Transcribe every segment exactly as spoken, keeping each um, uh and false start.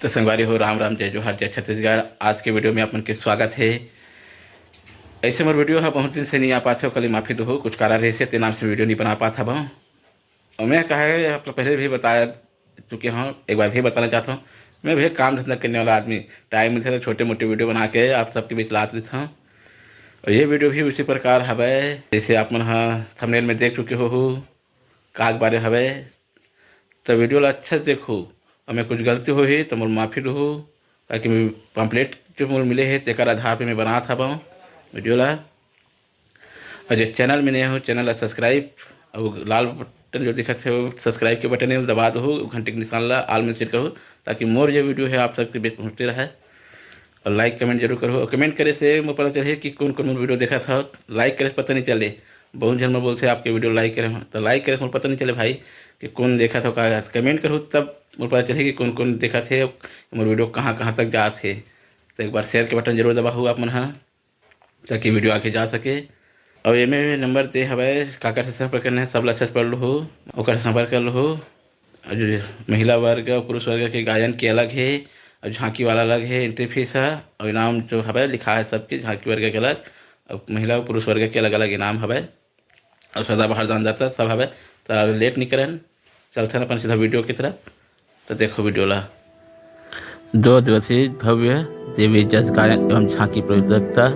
तो संगवारी हो, राम राम, जय जोहार, जय छत्तीसगढ़। आज के वीडियो में आप मन के स्वागत है। ऐसे मोर वीडियो ह बहुत दिन से नहीं आ पाथे, ओकर ले माफी दुहू, कुछ कारण रहिसे ते नाम से वीडियो नहीं बना पात हवं। और मैं कहा है, आप तो पहले भी बताया चुके हूँ, एक बार भी बताना चाहता हूँ, मैं भी काम धंधा करने वाला आदमी, टाइम मिलथे तो छोटे मोटे वीडियो बना के आप सबके बीच लात देता हूँ। और ये वीडियो भी उसी प्रकार हवय, जैसे आप मन ह थंबनेल में देख चुके हो, का के बारे हवय। तो वीडियो ला अच्छा से देखो, और मैं कुछ गलती होही तो मोर माफी दुहू, ताकि मैं पम्पलेट जो मोर मिले हे तेकर आधार पे मैं बनात हवं वीडियो ला। और जो चैनल में नए हो, चैनल ला सब्सक्राइब और लाल बटन जो दिखत है वो सब्सक्राइब के बटन ला दबा दो, घंटी के निशान ला आल में सेट करो, ताकि मोर जो वीडियो है आप सबके बीच पहुँचते रहे। और लाइक कमेंट जरूर करो, और कमेंट करे से मोर पता चले कि कौन कौन मोर वीडियो देखा था। लाइक करे से पता नहीं चले, बहुत झन मोर बोलते आपके वीडियो लाइक करे हो, तो लाइक करे से मोर पता नहीं चले भाई कि कौन देखा था का। कमेंट करो तब मोर पता चले कि कौन कौन देखा थे, मोर वीडियो कहाँ कहाँ तक जात हे। तो एक बार शेयर के बटन जरूर दबाहू आप मन हा, ताकि वीडियो आगे जा सके। और एमे नंबर दे हवय, काकर से संपर्क करना है, सब ला अच्छा से पढ़ लो हो, ओकर से संपर्क कर लो हो। और जो महिला वर्ग और पुरुष वर्ग के गायन के अलग है, और झांकी वाला अलग है एंट्री फीस है, और इनाम जो हवय लिखा है सबके, झांकी वर्ग के अलग और महिला और पुरुष वर्ग के अलग अलग इनाम हवय। और सदाबहार दानदाता सब हवय। तो लेट नहीं करन, चलथन अपन सीधा वीडियो की तरफ। तो देखो वीडियो ला। दो दिवसीय भव्य देवी जस गायन एवं झांकी प्रतियोगिता।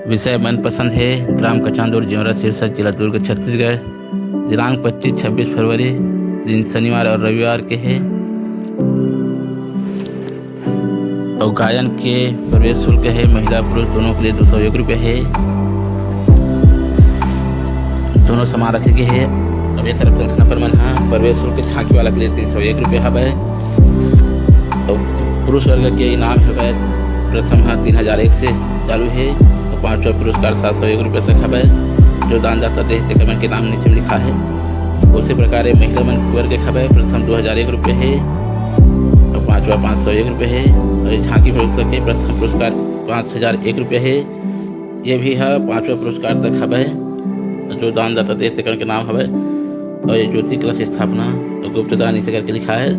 विषय मनपसंद है, ग्राम कचांदूर, जेवरा सिरसा, जिला दुर्ग, छत्तीसगढ़। दिनांक पच्चीस छब्बीस फरवरी, दिन शनिवार और रविवार के है। और गायन के प्रवेश शुल्क है, महिला पुरुष दोनों के लिए दो सौ एक रुपये है, दोनों समान रखे गए है। अब ये तरफ चलथन अपन मन हा, प्रवेश शुल्क झांकी वाला के लिए तीन सौ एक रुपये हवय, और पुरुष वर्ग के इनाम हवय, प्रथम हा तीन हजार एक से चालू है और पांचवा पुरस्कार सात सौ एक रुपये तक हवय। जो दानदाता दे तेकर मन के नाम नीचे में लिखा है। उसी प्रकार ये महिला मन वर्ग के हवय, प्रथम दो हजार एक रुपये है और पांचवा पाँच सौ एक रुपये है। और ये झांकी वर्ग के प्रथम पुरस्कार पाँच हजार एक रुपये है। ये भी है पांचवा पुरस्कार तक हवय। जो दानदाता दे तेकर के नाम हवय। और ये ज्योति कलश स्थापना और गुप्त दान इसे करके लिखा है।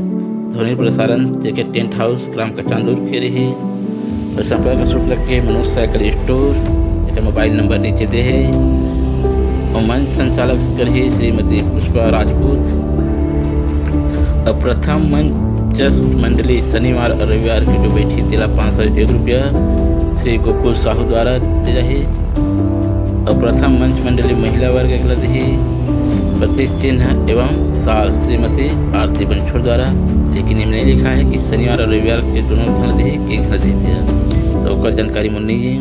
ध्वनि प्रसारण जेके टेंट हाउस, ग्राम कचांदूर के रही। और संपर्क सूत्र के मनोज साइकिल स्टोर, एकर मोबाइल नंबर नीचे दे है। और मंच संचालक करही श्रीमती पुष्पा राजपूत। और प्रथम मंच जस मंडली शनिवार और रविवार के जो बैठी, तेला पाँच सौ एक रुपया श्री गोकुल साहू द्वारा दे जाही। और प्रथम मंच मंडली महिला वर्ग के लदही प्रतीक चिन्ह एवं साल श्रीमती आरती बनछोड़ द्वारा, लेकिन इनमें नहीं लिखा है कि शनिवार और रविवार के दोनों घर दे के घर देते हैं। तो ओकर जानकारी मुन्नी जी,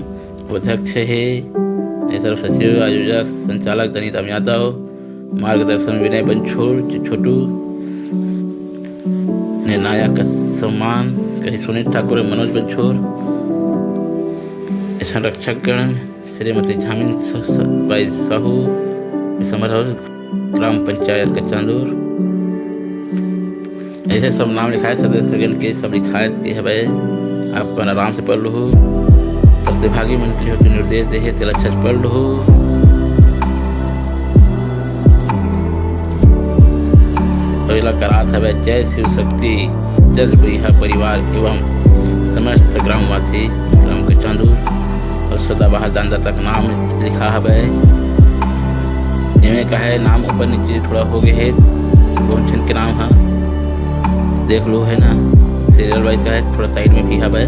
वो अध्यक्ष है, ये तरफ सचिव, आयोजक, संचालक धनीराम यादव, मार्गदर्शन विनय बनछोड़, छोटू, निर्णायक सम्मान कही सुनील ठाकुर, मनोज बनछोड़, संरक्षकगण श्रीमती झामिन स-, स-, बाई साहू, समर हाउस, ग्राम पंचायत कचांदूर। ऐसे सब नाम लिखाए, सदस्य गण के सब लिखाए के हवे, आप मन आराम से पढ़ लहू। प्रतिभागी मन के लिए निर्देश दे हे, तेला अच्छा से पढ़ लहू। अउ एला करात हवे जय शिव शक्ति, जस भैया परिवार एवं समस्त ग्रामवासी, ग्राम कचांदूर। और सदाबहार दानदाता के नाम लिखा हवे। एमे का है, नाम ऊपर नीचे थोड़ा हो गए है, बहुत झन के नाम ह देख लो, है ना, सीरियल वाइज का है, थोड़ा साइड में भी हवे।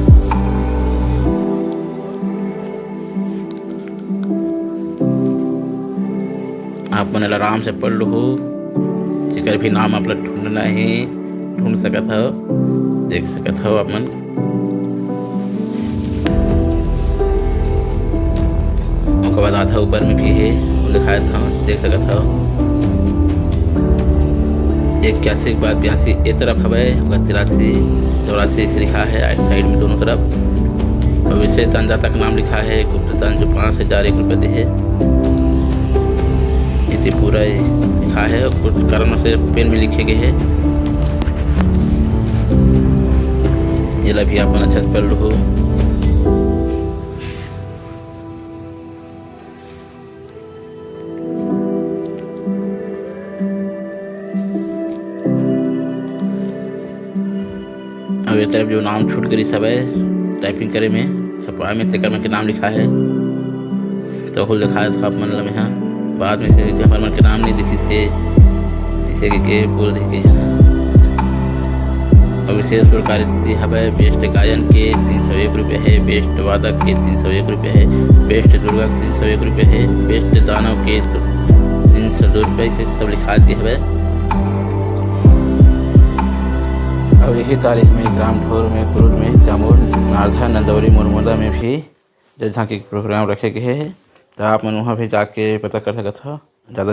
आप मन एला आराम से पढ़ लहू, जेकर भी नाम आप ला ढूंढना है, ढूंढ सकत हव, देख सकत हव आप मन। ओकर बाद आधा ऊपर में भी है, वो लिखाए था, देख सकत हव। इक्यासी के बाद बयासी ए तरफ हवय, ओकर तिरासी, चौरासी ऐसे लिखा है, आइट साइड में दोनों तरफ। और विशेष दानदाता का नाम लिखा है गुप्त दान, जो पाँच हजार एक रुपये दे है। इति पूरा लिखा है, कुछ कारण से पेन में लिखे गए हैं। ये ला भी आप मन अच्छा से पढ़ लो। अब ये तरफ जो नाम छूट गइस हवय टाइपिंग करे में, छपवाए में, तेकर मन के नाम लिखा है। तो ओहू ल दिखा देथव आप मन ल मेहा। बाद में से हमर मन के नाम नहीं दिखिस हे, इसे के, के बोल दे के। अब विशेष पुरस्कार हवय, बेस्ट गायन के तीन सौ एक रुपये है, बेस्ट वादक के तीन सौ एक रुपये है, बेस्ट दुर्गा के तीन सौ एक रुपये है, बेस्ट दानव के तीन सौ दो रुपये, से सब लिखा दे हवय। अब यही तारीख में ग्राम ढोर में, कुरुद में, जामुर, नारधा, नंदौरी, मोरमोदा में भी जय झांकी के प्रोग्राम रखे गए हे, तो आप मन वहाँ भी जाके पता कर सकत हो। ज़्यादा